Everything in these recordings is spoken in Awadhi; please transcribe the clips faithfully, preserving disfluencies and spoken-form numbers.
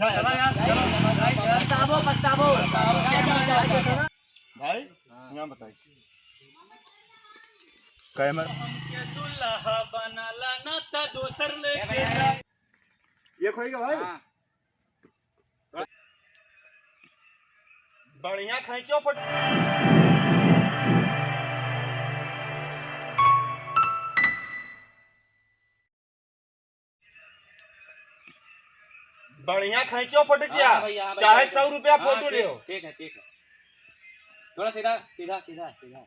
चलो यार, चलो। पछताबो, पछताबो। भाई, हाँ। यहाँ बताइए। कैमरा। हमके दुल्हा बनाला ना त दोसर लेके जा। ये खोई का भाई? हाँ। बढ़िया खींचो फोटो। बढ़िया खींचो फोटो हाँ भैया, हाँ, चाहे बैठो, सौ रुपया हाँ, फोटो ठीक, लियो। ठीक है, ठीक है। थोड़ा सीधा, सीधा, सीधा, सीधा।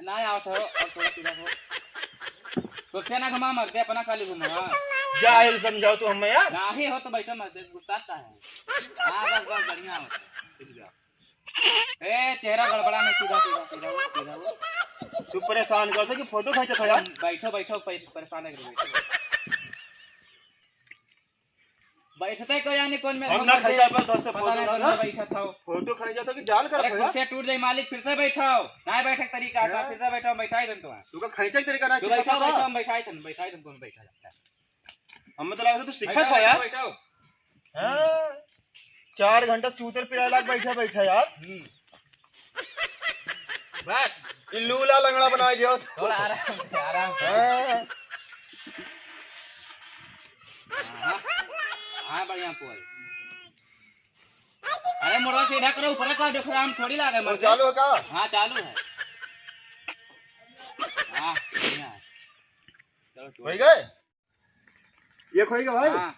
ना आओ, थोड़ा, और थोड़ा सीधा हो। कुर्सिया ना घुमा मरते, अपना खाली घुमा। जाहिल समझाओ तो हमें यार। नाही हो तो बैठो मरते, गुस्सा आता है। हाँ, बस, बस, बढ़िया हो। ठीक है। ए, चेहरा गड़बड़ा में, सीधा, सीधा, सीधा हो, सीधा हो। तू परेशान कर दे कि फोटो खींचत है यार। बैठो, बैठो, पै-, परेशान है, बैठो। बैठते को यानी कौन में हम ना खींचा पर घर से पता फोटो नहीं ना, कौन ना। में बैठा था। फोटो खींचा था कि जाल कर अरे, खाया? कुर्सी टूट जाई मालिक, फिर से बैठाओ। ना बैठक तरीका था, हैं? फिर से बैठाओ, बैठा ही दन तो। तू का खींचा तरीका ना तू सीखा बैठा, था? बैठा, हम बैठा ही थन, बैठा ही थन, कौन बैठा जाता है? हमें तो लगा था तू सीखा बैठा, था यार। बैठा, बैठा। हाँ, चार घंटा चूतर पिराला बैठा बैठा यार। हम्म। बस। ई लूला लंगड़ा बना दियो। थोड़ा आराम से, आराम से। हाँ। हाँ, हाँ, बढ़िया कोई। अरे मोड़वा सीधा करो, ऊपर का देख रहा, हम थोड़ी लागे वो मरते। चालू है का? हाँ, चालू है। हाँ, बढ़िया है। चलो, छोड़। हो गए? ये खोई का भाई? हाँ।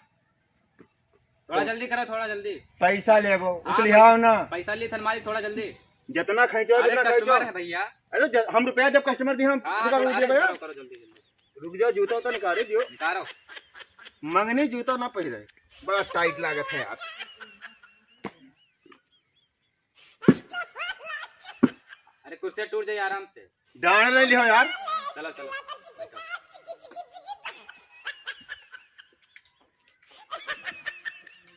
थोड़ा जल्दी करो, थोड़ा जल्दी। पैसा लेबो, हाँ, उतलिहाओ ना। पैसा ली थन मालिक, थोड़ा जल्दी। जितना खींचो, अरे, उतना खींचो। कस्टमर है भैया। अरे, ज-, हम रुपया जब कस्टमर दी, हम हाँ, रुका, हाँ, रुक अरे, जाओ भैया। करो, करो, जल्दी, जल्दी। रुक जाओ, जूता तो निकाले दियो। निकालो। मंगनी जूता ना पहिरे, बड़ा टाइट लागत है यार। अरे, कुर्सी टूट जाई आराम से। डांड नहीं लियो यार। चलो, चलो, बैठो।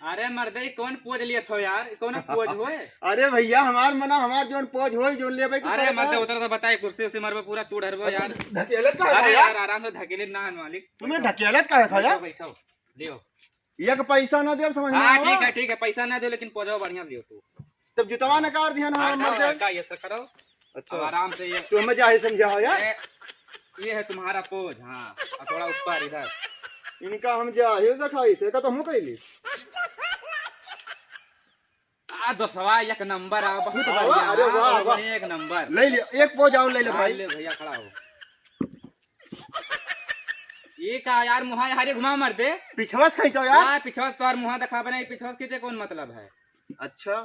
अरे मर्दे, ई कौन पोज लियत हो यार? ई कौन पोज होए? अरे भैया, हमार मना, हमार जोन पोज होई, जोन लेबे की अरे तरह मर्दे, है। उतर तो बताए, कुर्सी उसी मरबे, पूरा तू डरबो अरे यार। ढकेलत का है अरे यार? यार, आराम से ढकेले ना है मालिक। तुमने ढकेलत का है बैठो, यार? बैठो, लियो। एक पैसा ना देब, समझ में हाँ, आवा? ठीक है, ठीक है, पैसा ना दो, लेकिन पोजवा बढ़िया लियो तू। तब जुतवा नकार दिहन, हाँ, हाँ, मर का, जाए। का ये सब करो? अच्छा। अब आराम से ये तू हमें जाहिल समझा हो यार। ये, ये है तुम्हारा पोज, हाँ, और थोड़ा ऊपर इधर। इनका हम जाहिल दिखाई थे, का तो हम कैली। आ, दोस्तवा, एक नंबर आ, बहुत हाँ, बढ़िया, अरे हाँ, वाह, बहुत वाह। बढ़िया, एक नंबर। ले लिया, एक पोज और ले ले हाँ, भाई। ले भैया, खड़ा हो। ये का यार, मुहा हरे घुमा मर दे। पिछवा से खींचो यार। हाँ, पिछवा से तोहार मुहा दिखावे नहीं, पिछवा से खींचे कौन मतलब है? अच्छा।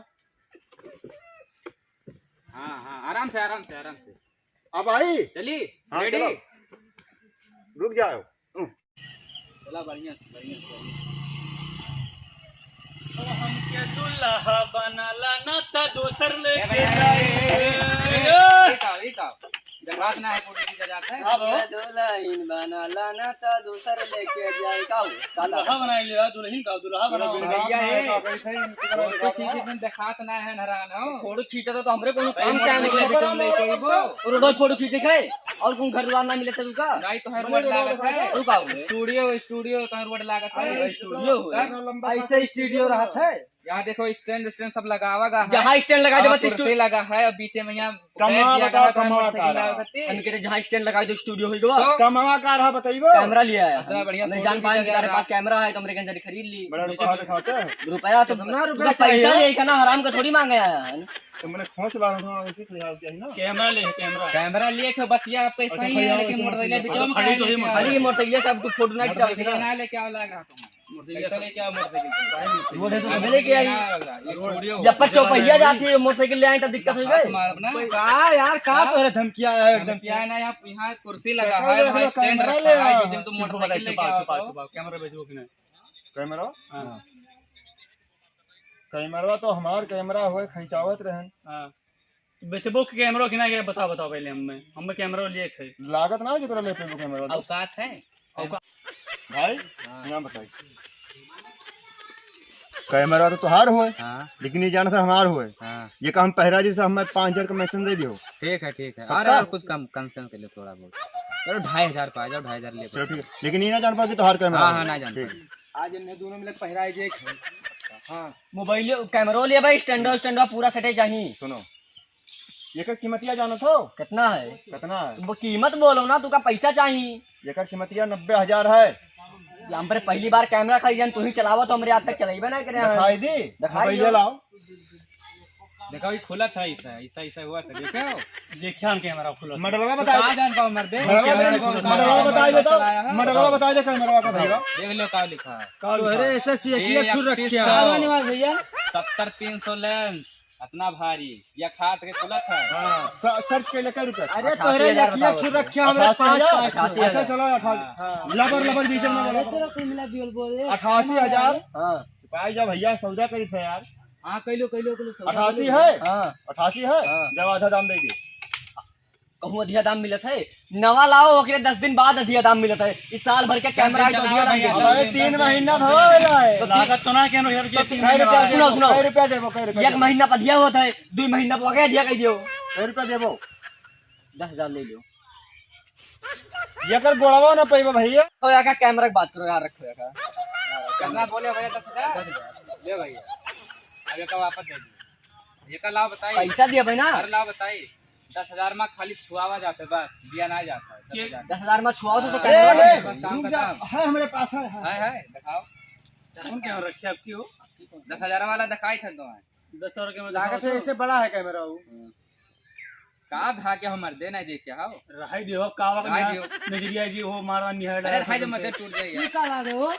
हाँ, हाँ, आराम से, आराम से, आराम से। अब आई? चली? हाँ, ready? चलो। रुक जाओ। हम्म। चला, बढ़िया से, बढ़िया से। हमके दुल्हा बनाला ना त दोसर ए लेके भैया, जाए। ए, ए, ए, ए, ए, का, ए का? जब बात ना है, फोटो खींचा जाता है। अब दुल्हन बनाला ना त दोसर लेके जाए। का हो? का दुल्हा बनाई लिया, दुल्हन का दुल्हा बनाओ। भैया, ए, फोटो खींचे दिन देखात ना है, नरान हो। फोटो खींचा तो हमरे कोनो काम से आने के लिए बिचौले के अइबो। रोड फोटो खींचे खाए और कौन घर द्वार ना मिले थे तुका? नहीं तो है रोड लागत है। तू का हुए? स्टूडियो, स्टूडियो तो रोड लागत है। अरे, स्टूडियो हुए। ऐसे स्टूडियो रहत है। यहाँ देखो, स्टैंड, स्टैंड सब लगावा गा है। जहाँ स्टैंड लगा दे, हाँ, बस कुर्सी स्टू- लगा है, अब बीचे में यहाँ कमवा बैठ गया बताओ, है, कमवा मोटरसाइकिल का रहा? लगा के। इनके रे जहाँ स्टैंड लगा दो, स्टूडियो होई गवा। तो? कमवा का रहा बताइबो? कैमरा लिया है। इतना बढ़िया हमने फोटो जान पाए खींचा कि जा तेरे रहा। पास कैमरा है, तो हमरे गंज खरीद ली। बड़ा रुपया दिखाते हैं। रुपया तो कितना रुपया रुपया चाहिए? पैसा लेके ना, हराम का थोड़ी मांगे आया है। तो मैंने खोंच बार उठा, उसी को याद किया है ना। कैमरा ले, कैमरा। कैमरा लिए के बतिया आपको अच्छा, ऐसा ही है, लेकिन मोटरसाइकिल बिचवा में खड़ी तो ही खड़ी मोटरसाइकिल। मोटरसाइकिल से आपको फोटो ना खींचा। ना लेके आओ, लगा तुम। मोटरसाइकिल लेके आओ, मोटरसाइकिल। वो तो तुम्हें लेके आई। ये स्टूडियो। जब पर चौपहिया जाती है, मोटरसाइकिल ले आई, तब दिक्कत हो गई। मार अपना। का यार, का हाँ? तोहरे धमकिया है एकदम से? धमकिया है ना, यहाँ, यहाँ कुर्सी लगा है, वहाँ स्टैंड रखा है, बीच में तुम मोटरसाइकिल लेके आओ तो। छुपाओ, छुपाओ, कैमरा बेचबो कि नहीं? कैमरा? हाँ। कैमरा तो हमार कैमरा होए, खींचावत रहन। हाँ। बेचबो के कैमरा कि ना, के बता, बताओ पहले हमें। हमें कैमरा लिए थे। लागत ना हो कि तोरा ले पेबो कैमरा। औकात है? औकात। भाई, हाँ। यहाँ बताई। कैमरा तो तोहार होए, हाँ। लेकिन ये जान से हमार होए। हाँ। ये काम पहरा जी से हमें पाँच हजार का मैसेज दे दियो। ठीक है, ठीक है। पक्का? और, और कुछ कम, कंसेशन कर लो थोड़ा बहुत। चलो, ढाई हजार पा जाओ, ढाई हजार ले चलो, ठीक है। लेकिन ये ना जान पाओ कि तोहार कैमरा हाँ, होए। हाँ, ना जान ठीक। पाओ। आज इन्हें दोनों मिलक पहिराए जे। हाँ। मोबाइल, कैमरो ले भाई, स्टैंडो, स्टैंडो पूरा सेटे चाही। सुनो, एकर कीमतिया जानत हो? कितना है? कितना है? वो कीमत बोलो ना, तुका पैसा चाही। एकर कीमतिया नब्बे हजार है। ये हम पर पहली बार कैमरा खरीदन, तू ही चलावो तो हमरे आज तक चलाइबे ना करे हैं। दिखाई दी? दिखाई मोबाइल दो। लाओ। देखो, ये खुलत है, ऐसा, ऐसा, ऐसा हुआ था, देखे हो? देखिए, हम कैमरा खुलत है। मॉडलवा तो बताए। कहाँ जान पाओ, मर्दे? मॉडलवा कैमरा बताए, कौन मॉडलवा चलाया है? बताए देता। मॉडलवा बताए दे, कैमरा का भैया। देख लो, का लिखा है। का लिखा है? तोहरे ऐसा सी एक ये एक ठो रखिया। का बने वाला भैया? सत्तर तीन सौ लेंस, इतना भारी, ये खात के खुलत है। हाँ, स-, सर्च के लिए कै रुपया? अरे, अठासी हजार तोहरे एक बताओ एक ठो तो। रखिया, हमारे अठासी हजार? पाँच, पाँच ठो। अठासी हजार। अच्छा, चलो, अठासी। हाँ। लबर, लबर, बीच में हाँ, बोलो। अरे, तेरा कोई मिला दियो, बोल दे। अठासी हजार। हाँ। भाई, जा भैया, सौदा करी थे यार। हाँ, कैलो, कैलो, कैलो सौदा अठासी कैलो। है? हाँ। अठासी है? हाँ। जब आधा दाम दे दे। कहूँ अधिया दाम मिलत है? नवा लाओ, ओकरे दस दिन बाद अधिया दाम मिलत है। इस साल भर के कैमरा है तो अधिया दाम मिलत है। अबे, तीन महीना भवा हो जाए। तो लागत तो ना के यार, ये तो तीन कै महीना रुपया बाद। देबो, सुनो, सुनो। कै रुपया देबो, कै रुपया एक देबो? महीना पर अधिया होत है, दुई महीना पर ओके अधिया कह दियो। कै रुपया देबो? दस हजार ले लियो। एकर गोड़वा ना पइबा भैया। तो यार का कैमरा की बात करो यार, रखो यार का। कितना बोले भैया? दस हजार? दस हजार। ले भैया, अब एका वापस दे दो। एका लाओ बताई। पैसा दिया भाई ना। अरे लाओ बताई। दस हजार में खाली छुआवा जाते बस, दिया ना जाता है। दस हजार। दस हजार में छुआवा तो, तो ए, कैमरा ए, बस काम रुक जा। खत्म। है, हमारे पास है, है। है, है, दिखाओ। कौन कैमरा रखे आपकी हो? दस हजार वाला दिखाई था तो है। दस हजार के में लागत दिखाओ है, तो। इससे बड़ा है कैमरा वो। का धाके हमर दे नहीं देखे हो? रहाई दियो, का वक्त रहाई ना दियो। नजरिया जी हो, मारा निहार अरे डाला रहाई दे, तुमसे। मत टूट जाएगा। ये का लागे हो?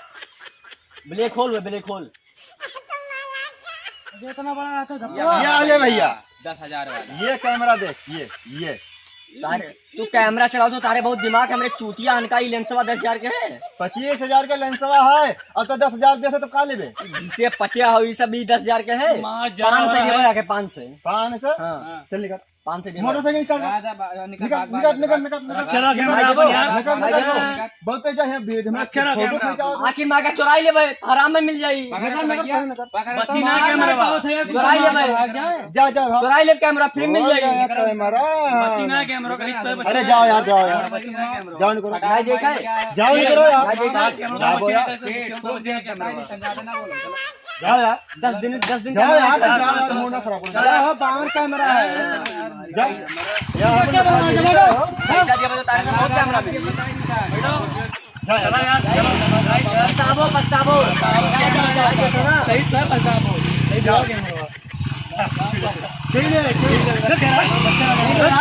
ब्लैक होल हुआ, ब्लैक होल। ये इतना बड़ा रहता है धब्बा। ये आ ले भैया। दस हजार वाला। ये कैमरा देख, ये, ये। तारे, तू कैमरा चलाओ तो तारे बहुत दिमाग है, हमरे चूतिया अनका ही लेंसवा दस हजार के है। पच्चीस हजार का लेंसवा है, अब तो दस हजार देते तो का लेबे? इसे पटिया हो, ये सब भी दस हजार के है। मार जा पाँच सौ रहा के है। बोला के पाँच सौ। पाँच सौ? हाँ। चल निकल। पाँच सौ दे दो। मोटरसाइकिल स्टार्ट कर। जा, जा, बा-, निकल, निकल, भाग, निकल, भाग, निकल, भाग, निकल, निकल। रखे रहो निकल, कैमरा निकल, अपन यार। निकल, भाग निकल। जाओ। बहुत तेज है, भीड़ में रखे रहो फोटो कैमरा। खिंचाओ। आखिर माँ का चोराई ले भाई, हराम में मिल जाई। निकल, निकल, निकल, निकल। बची ना कैमरा। चोराई ले भाई। जा, जा, भाग। चोराई ले कैमरा, फिर मिल जाई। कैमरा। बची ना कैमरा, कहीं तो बची अरे ना। जाओ यार, जाओ यार। बची ना कैमरा। जाओ निकलो। नहीं देखा है? जाओ निकलो यार। नहीं देखा है? जाओ यार। जाओ यार। दस दिन, दस दिन जाओ यार, जाओ यार, मूड ना खराब करो। जाओ, बाहर कैमरा है। जाओ। यार, क्या बोल रहा है? पैसा दिया, बताओ, तारीख में बहुत कैमरा भी। जाओ यार। पछतावो, पछतावो। सही तो है, पछतावो। सही जाओ। ठीक है, ठीक है।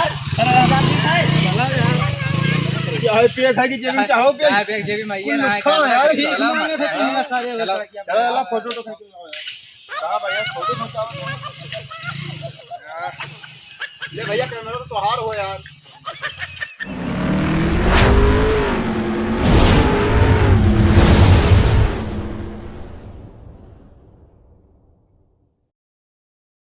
चाहे पिए खाए की जेबी में चाहो पिए। चाहे पिए की जेबी में ये ना खाओ यार। चलो, चलो, फोटो तो खींचो यार। कहाँ भैया, फोटो खींचाओ। ले भैया, कैमरा तो तोहार हो यार।